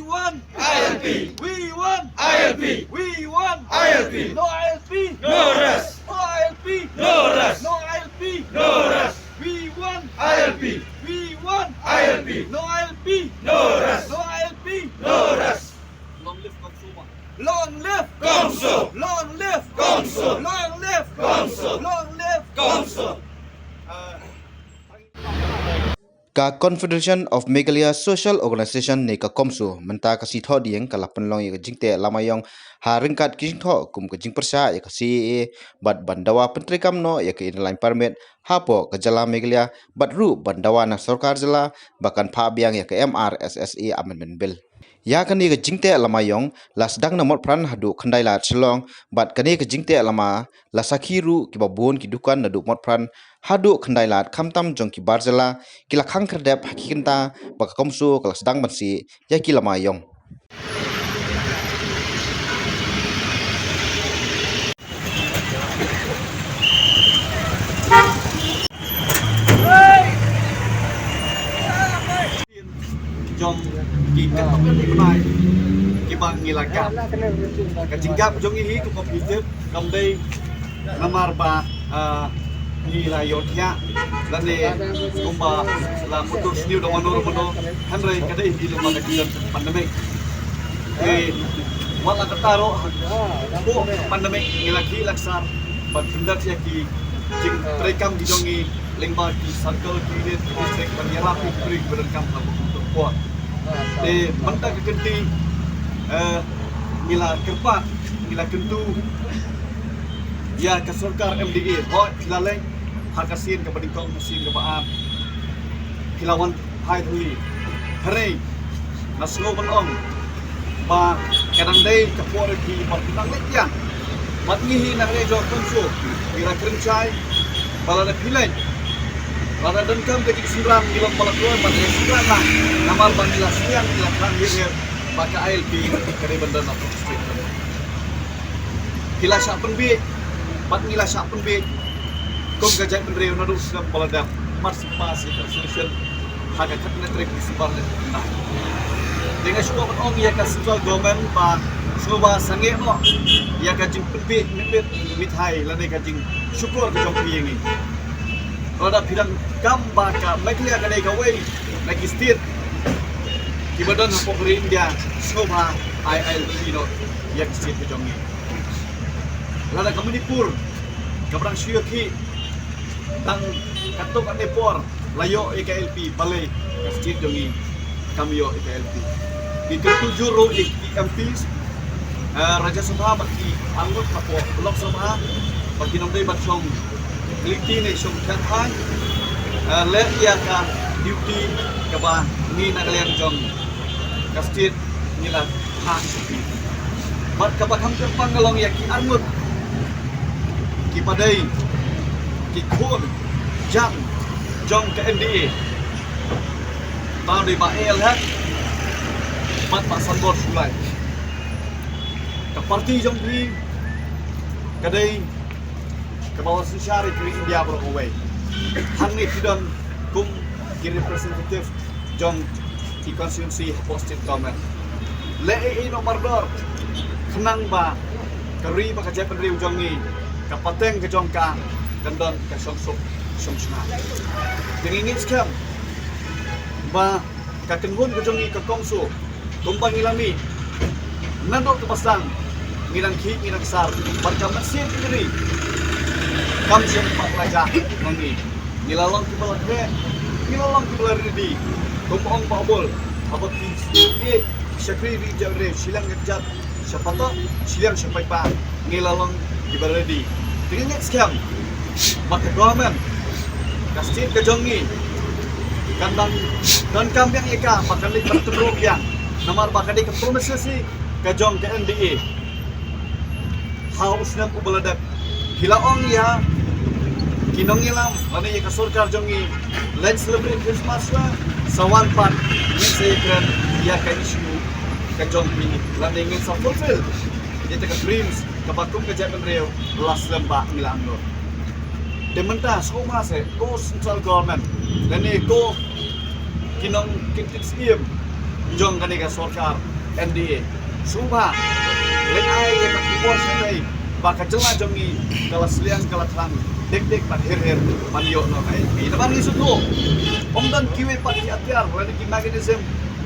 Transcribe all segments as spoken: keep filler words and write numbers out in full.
want I L P. We want I L P. We want I L P. No I L P. No rest. No I L P. No rest. No I L P. No rest. We want I L P. We want I L P. No I L P. No rest. No I L P. No rest. Long live Kongso. Long live Kongso. Long live Kongso. Long live Kongso. Long live Kongso. Uh, Ka Confederation of Meghalaya Social Organisation ne ka CoMSO mynta ka sngi Thohdieng ka la pynlong ïa ka jingteh lama ïong ha ryngkat ki jingthoh kum ka jingpyrshah ïa ka C A A bad ban dawa pyntreikam noh ïa ka Inner Line Permit hapoh ka jylla Meghalaya bad ruh ban dawa na sorkar jylla ba kan phah biang ïa ka M R S S A Amendment Bill. Ïa kane ka jingteh lama ïong la sdang na Motphran haduh Khyndailad Shillong bad kane ka jingteh lama la sakhi ruh kiba bun ki dukan naduh Motphran haduh Khyndailad khamtam jong ki bar jylla ki la khang khyrdep ha ki kynta ba ka CoMSO ka la sdang ban sih ïa ki lama ïong. Jong ki katto katne ki bai kiba ngi la kap. Ka jingkap jong ngi hi ka computer kam dei namar ba, ah, ngi la ïoh thiah lane kumba la mutur sniew da mano mano, hynrei ka dei hi lem bad ka jingkap pandemic. Te wat la katta ruh hapoh pandemic ngi la khih la ksar ban pyndep ïa ki jingtreikam ki jong ngi lyngba ki circle, ki unit, ki district ban ïarap ïa ki briew kiba donkam ha ka por. Te mynta ka kynti, eh, ngi la kyrpad, ngi la kyntu ïa ka sorkar M D A, hooid phi la leit ha ka sien kaba nyngkong, ka sien kaba ar phi la wan phai thylli. Hynrei nga sngew ban ong ba ka dang dei ka por ïa phi ba phi dang leit ïa. Bad ngi hi na ka liang jong ka CoMSO ngi la kren shai ba lada phi leit, lada donkam ka jingsynran ngi long ba la kloi bad ka jingsynran lang. Namar ba ngi la sliang, ngi la khlaiñ hir hir ba ka I L P ka dei ban don ha ka state. Phi la shah pynbiej bad ngi la shah pynbiej kum ka jaitbynriew naduh snem ba la dep, mar shu pass ïa ka resolution ha ka khatphra tarik December lane khatphra. Te nga shu kwah ban ong ïa ka central government ba sngewbha sangeh noh ïa ka jingpynbiej mynmiet mithai lane ka jingshukor ka jong phi ïa ngi. Lada phi donkam ba ka Meghalaya ka dei kawei na ki state kiba don hapoh ka ri India, sngewbha ai I L P noh ïa ki state ka jong ngi. Lada ka Manipur kaba dang shu ïoh khih tang katto katne por la ïoh ïa ka I L P, balei ka state jong ngi kam ïoh ïa ka I L P? Ngi kyntu jur ruh ïa ki M Ps, eh, Rajya Sabha bad ki arngut hapoh Lok Sabha ba ki nongdei ban shong lynti ne shong thiah thaiñ, eh, leh ïa ka duty kaba ngi na ka liang jong ka state ngi la phah sha ki. Bad kaba kham kyrpang ka long ïa ki arngut kiba dei ki khun jan jong ka N D A, ba dei Bah A L Hek bad Bah Sanbor Shullai. Ka party jong phi ka dei kaba wan synshar ïa ka ri India baroh kawei. Hangne phi don kum ki representative jong ki constituency hapoh state government. Leh ei ei noh mardor khnang ba ka ri bad ka jaitbynriew jong ngi, ka pateng ka jong ka kan don ka shongsuk shongshngaiñ. Te ngi ngeit skhem ba ka kynhun ka jong ngi ka CoMSO, kumba ngi la mih naduh kaba sdang, ngi dang khih ngi dang ksar bad ka mynsiem ka ri kam shym pat la jah na ngi. Ngi la long kiba la khreh, ngi la long kiba la ready. Kumba ong Bah Bol, haba phi ïeit shakri ri jaitbynriew, shiliang ka kjat sha patok, shiliang sha paidbah, ngi la long kiba ready. Te ngi ngeit skhem ba ka government, ka state ka jong ngi, kan dang donkam biang ïa ka ba kan leit ban tynruh biang, namar ba ka dei ka promises hi ka jong ka N D A. Ha u snem uba la dep, phi la ong ïa ki nongïalam lane ïa ka sorkar jong ngi, leit celebrate Christmas, sa wan pat ngin sa ïakren ïa ka issue ka jong phi, lane ngin sa fulfill ïa ka dreams kaba kum ka jaitbynriew la slem ba ngi la ïoh. Te mynta sngewbha seh ko central government lane ko ki nongkynti syiem, jong kane ka sorkar M D A. Sngewbha leit ai ïa ka khubor sha ngi ba ka jylla jong ngi ka la sliang, ka la thang dik dik bad her her ban ïoh noh ka I L P. Namar ngi sngewthuh ym don kiwei pat ki atiar lane ki mechanism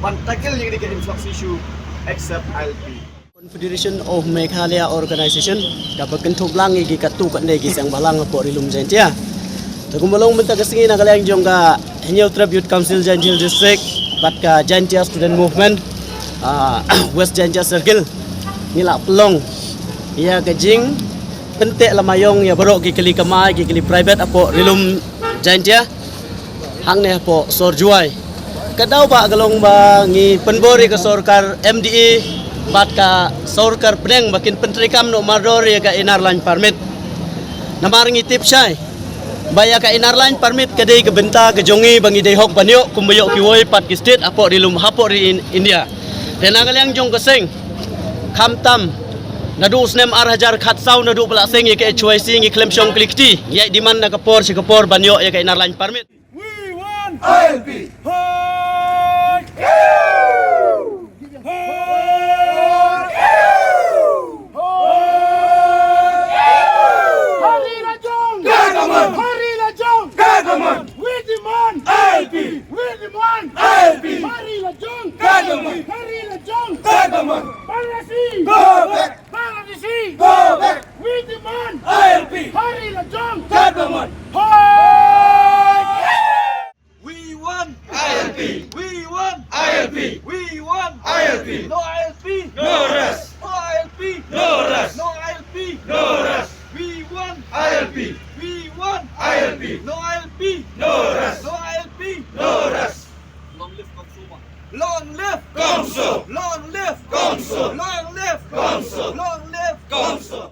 ban tackle ïa kane ka influx issue except I L P. Confederation of Meghalaya Organization kaba kynthup lang ïa ki katto katne ki seng bhalang hapoh Ri Lum Jaintia. Te kumba long mynta ka sngi na ka liang jong ka Hynñiewtrep Youth Council Jaintia Hills District bad ka Jaintia Student Movement, ah, West Jaintia Circle, ngi la pynlong ïa ka jingpynteh lama ïong ïa baroh ki kali kamai, ki kali private hapoh Ri Lum Jaintia hangne hapoh sor Jowai. Ka daw ba ka long ba ngi pynbor ïa ka sorkar M D A bad ka sorkar pdeng ba kin pyntreikam noh mardor ïa ka Inner Line Permit. Namar ngi tip shai ba ïa ka Inner Line Permit ka dei ka bynta ka jong ngi ba ngi dei hok ban ïoh kumba ïoh kiwei pat ki state hapoh Ri Lum, hapoh Ri In-, India. Te na ka liang jong ka seng, khamtam naduh u snem ar hajar khatsaw naduh ba la seng ïa ka H Y C ngi khlem shong kli kti, ngi ïaid demand na ka por sha ka por ban ïoh ïa ka Inner Line Permit. We want I L P. Hoi! Hoi! Hoi! Hari Lajong! Kagaman! Hari Lajong! Kagaman! We demand I L P! We demand I L P! Hari Lajong! Kagaman! Hari Lajong! Kagaman! Bangladeshi! Go back! Bangladeshi! Go back! We demand I L P! Hari Lajong! Kagaman! Hoi! We want I L P! We want I L P! We want I L P! No I L P! No rest! No I L P! No rest! No I L P! No rest! We want I L P! We want I L P! No I L P! No rest! No I L P! No rest! Long live Kong Suma! Long live Kong Suma! Long live Kong Suma! Long live Kong Suma! Long live Kong Suma!